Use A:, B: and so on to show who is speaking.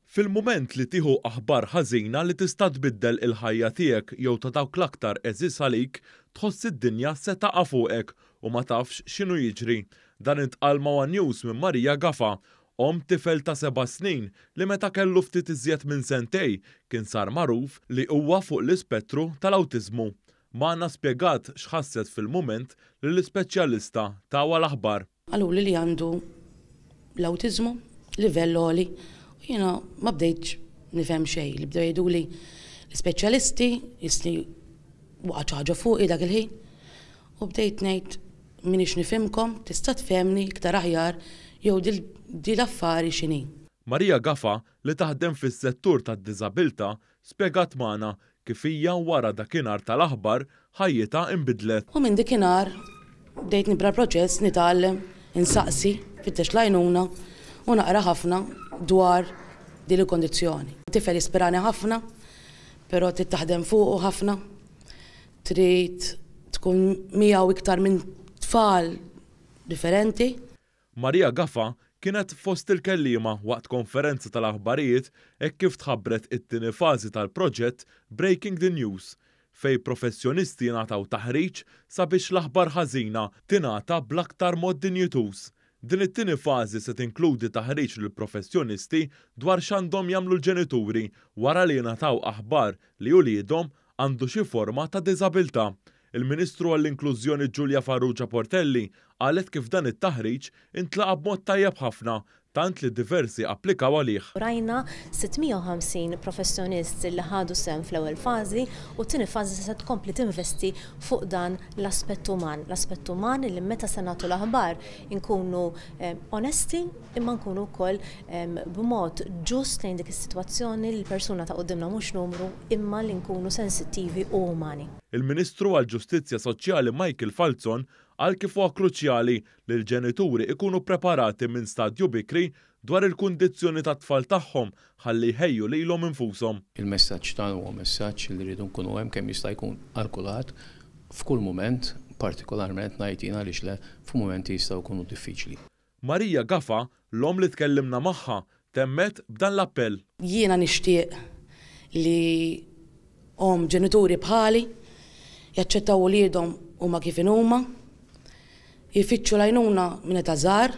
A: Fil-mument li tieħu aħbar ħażina li tista' tbiddel il-ħajja tiegħek jew ta' dawk l-aktar għeżież għalik, tħoss id-dinja se taqa' fuqek u ma tafx x'inhu jiġri. Dan intqal ma' one News minn Maria Gafa, omm tifel ta' seba' snin li meta kellu ftit iżjed minn sentej kien sar magħruf li huwa fuq l-ispettru tal-awtiżmu. Magħna spjegat x'ħasset fil-mument li l-ispeċjalista tawha l-aħbar.
B: Qaluli li għandu l-awtiżmu livell għoli u jiena ma bdejtx nifhem xejn li bdew jgħiduli l-ispeċjalisti jisni waqgħet xi ħaġa fuqi dak il-ħin u bdejt ngħid m'iniex nifhimkom tista' tfehmni iktar aħjar jew di l-affari x'inhi.
A: Maria Gafa li taħdem fis-settur tad-diżabilità Spjegat magħna kif hija wara dakinhar tal-aħbar ħajjitha inbidlet.
B: U minn dikinhar bdejt nibda l-proċess nitgħallem, insaqsi, nfittex l-għajnuna u naqra ħafna dwar din il-kundizzjoni. Tifel jispirani ħafna, però trid taħdem fuqu ħafna, trid tkun miegħu iktar minn tfal differenti.
A: Maria Gafa kienet fost il-kelliema waqt konferenza tal-aħbarijiet hekk kif tħabbret it-tieni fażi tal-proġett Breaking the News, fejn professjonisti jingħataw taħriġ sabiex l-aħbar ħażina tingħata bl-aktar mod dinjituż. Din it-tieni fażi se tinkludi taħriġ lill-professjonisti dwar x'għandhom jagħmlu l-ġenituri wara li jingħataw aħbar li uliedhom għandu xi forma ta' diżabilità. Il-Ministru għall-Inklużjoni Julia Farrugia Portelli qalet kif dan it-taħriġ intlaqa' b'mod tajjeb ħafna tant li diversi applikaw għalih.
C: Rajna 650 professjonist li ħadu sehem fl-ewwel fażi u t-tieni fażi se tkompli tinvesti fuq dan l-aspett uman. L-aspett uman li meta se nagħtu l-aħbar inkunu onesti imma nkunu wkoll b'mod ġust lejn dik is-sitwazzjoni li l-persuna ta' quddiemna mhux numru imma li nkunu sensittivi u umani.
A: Il-Ministru għall-Ġustizzja Soċjali Michael Falzon qal kif huwa kruċjali li l-ġenituri ikunu preparati minn stadju bikri dwar il-kundizzjoni tat-tfal tagħhom ħalli jħejju lilhom infushom.
D: Il-messaġġ tagħna huwa messaġġ li rridu nkunu hemm kemm jista' jkun għal kulħadd f'kull mument, partikolarment ngħid jien għaliex le f'mumenti jistgħu jkunu diffiċli.
A: Maria Gafa, l-omm li tkellimna magħha, temmet b'dan l-appell.
B: Jiena nixtieq li omm ġenituri bħali jaċċettaw uliedhom huma kif inhuma, jfittxu l-għajnuna minn età żgħar.